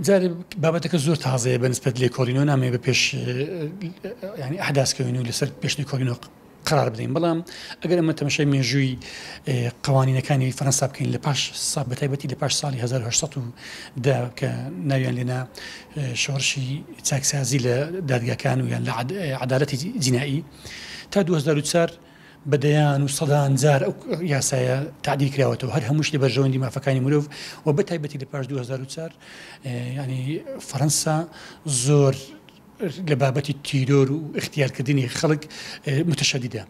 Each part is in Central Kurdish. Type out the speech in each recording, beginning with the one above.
جارێ بابەتەکە زۆر تازەیە بە نسبەت لێکۆڵینەوە نامەوێ بە پێش یانی ئەحداس کەوین و لەسەر پێش لێکۆڵینەوە قرار بدەین بەڵام ئەگەر ئەمە تەمەشای مێژووی قوانینەکانی فەرەنسا بکەین لە پاش بە تایبەتی لە پاش ساڵی 1970 کە ناویان لێنا شۆڕشی چاکسازی لە دادگاکان و یان لە عەدالەتی جینایی تا 2004 بە دەیان و سەدان جار ئەو یاسایە تەعدیل کراوەتەوە، هەر هەمووش لە بەرژەوەندی مافەکانی مرۆڤ و بە تایبەتی لە پاش 2004 یانی فەرەنسا زۆر لە بابەتی تیرۆر و ئیختیارکردنی خەڵک متشەدیدە.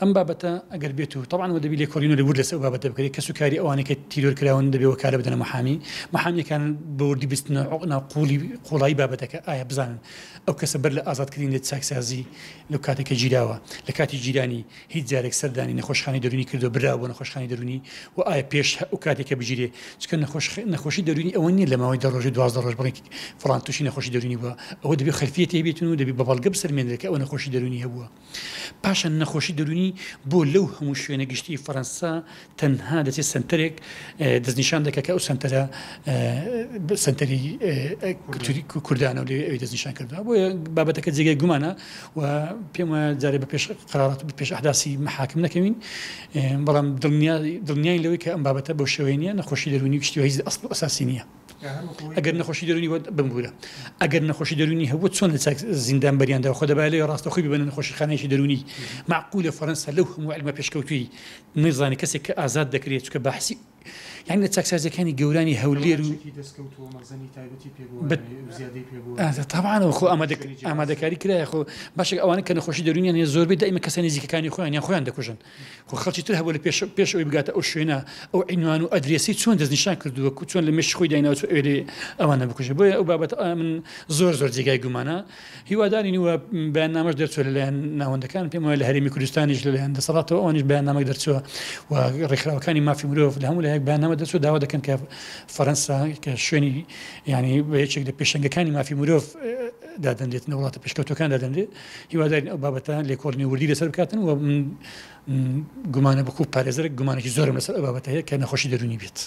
ئەم بابەتە ئەگەر بێت و تەبعەن وە دەبی لێکۆڵینەوە لە ورد لەسەر ئەو بابەتە بکرێت، کەس و کاری ئەوانەی کە تیرۆر کراون دەبێ وەکالە بدەنە محامی، محامیەکان بە وردی بچنە ناو قووڵی قووڵایی بابەتەکە ئایا بزانن ئەو کەسە بەر لە ئازادکردنی لە چاکسازی لەو کاتەی کە گیراوە، لە کاتی گیرانی هیچ جارێک سەردانی نەخۆشخانەی دەروونی کردووە، براوە بۆ نەخۆشخانەی دەروونی و ئایا پێش ئەو کاتێک کە بگیرێ، چونکە نەخۆش نەخۆشی دەروونی ئەوە نییە لە ماوەی 10 ڕۆژ و 12 ڕۆژ بڵێن فڵان تووشی نەخۆشی دەروونی بووە، ئەوە دەبێ خەلفیەتی هەبێتن و دەبێ بە بەڵگە بسەلمێنرێت کە ئەوە نەخۆشی دەروونی هەبووە. پاشان نەخۆشی دەروونی بۆ لەو هەموو شوێنە گشتی فەرەنسا تەنها دەچێت سەنتەرێک دەستنیشان دەکات کە ئەو سەنتەرە سەنتەری کوردانە و لەوێ ئەوی دەستنیشان کردووە. بۆیە بابەتەکە جێگای گومانە و پێم وایە جارێ بە پێش قەرارات و بە پێش ئەحداسی مەحاکم نەکەوین، بەڵام دڵنیاین لەوەی کە ئەم بابەتە بەو شێوەیە نییە، نەخۆشی دەروونی و شتی وا هیچ ئەسڵ و ئەساسی نییە. ئەگەر نەخۆشی دەروونی بۆ بمبورە ئەگەر نەخۆشی دەروونی هەبوو چۆن لە چاک زیندان بەریاندا خۆ دەبایە لەوێ ڕاستەوخۆی ببەنە نەخۆشیخانەیەکی دەروونی مەعقولە فەرەنسا لەو هەموو عیلمە پێشکەوتووی نەیزانی کەسێک کە ئازاد دەکرێت چونکە باحسی یانی لە چاکسازیەکانی گەورانی هەولێر و تەبعەن خۆ ئامادەکاری کرایە خۆ باشێک ئەوانە کە نەخۆشی دەروونیان هەیە زۆربەی دائیمە کەسە نزیکەکانی خۆیان یان خۆیان دەکوژن خۆ خەڵکی تر هەبوو لە پێش پێش ئەوەی بگاتە ئەو شوێنە ئەو عینوان و ئەدرێسی چۆن دەستنیشان کردووە چۆن لە مێشکی خۆی دایناوە چۆن ئەوێ ئەوانە بکوژێ بۆیە ئەو بابەتە من زۆر زۆر جێگای گومانە هیوادارین و بەیاننامەش دەرچووە لەلایەن ناوەندەکان، پێم وایە لە هەرێمی کوردستانیش لەلایەن دەسەڵاتەوە ئەوانیش بەیاننامەک دەرچووە و ڕێکخراوەکانی مافی مرۆڤ لە هەموو لایەک بەیاننامە دەرچووە داوا دەکەن کە فەرەنسا کە شوێنی یانی بە یەکێک لە پێشەنگەکانی مافی مرۆڤ دادەنرێت لە وڵاتە پێشکەوتووەکان دادەنرێت هیوادارین ئەو بابەتە لێکۆڵینەوەی وردی لەسەر بکاتن و من گومانە بەکوو پارێزەرێک گومانێکی زۆرم لەسەر ئەو بابەتە هەیە کە نەخۆشی دەروونی بێت.